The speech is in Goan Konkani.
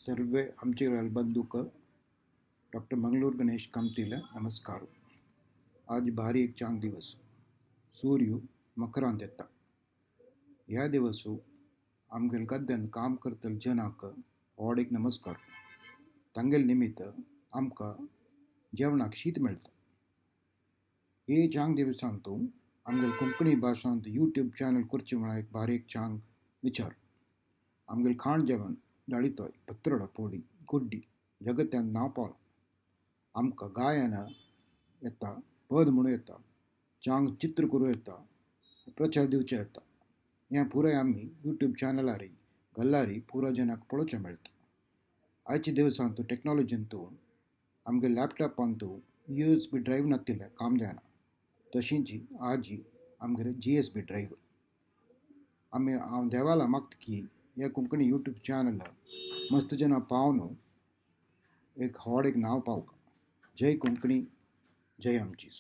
सर्वे आमचे बंधूक डॉक्टर मंगलूर गणेश कामतीला नमस्कार. आज भारी एक चांग दिवस, सूर्य मकरांत येता. ह्या दिवसू आमगेल गद्द्यान काम करतले जनाक व्हड एक नमस्कार. तांगेले निमित्त आमकां जेवणाक शीत मेळटा. हे चांग दिवसांत आमगेल कोंकणी भाशांत यूट्यूब चॅनल करचें म्हळ्यार एक बारीक चांग विचार. आमगेल खाण जेवण दाळीतोय, पत्रडो, पोडी, गुड्डी जगत्यान नांव पावलां. आमकां गायन येता, पद म्हणूं येता, चांग चित्र करूं येता, प्रचार दिवचें येता. हें पुराय आमी यूट्यूब चॅनलारी गल्लारी पुराय जनाक पळोवचें मेळटा. आयच्या दिवसांत टॅक्नोलॉजींतू आमगे लॅपटॉपांतू यू एस बी ड्रायव्ह नातिल्लें काम जायना, तशींच आजी आमगेले जी एस बी ड्रायव्ह. आमी हांव देवाला मागता की हे कोंकणी यूट्यूब चॅनल मस्त जना पावन एक व्हड एक नांव पावका. जय कोंकणी, जय आमचीस.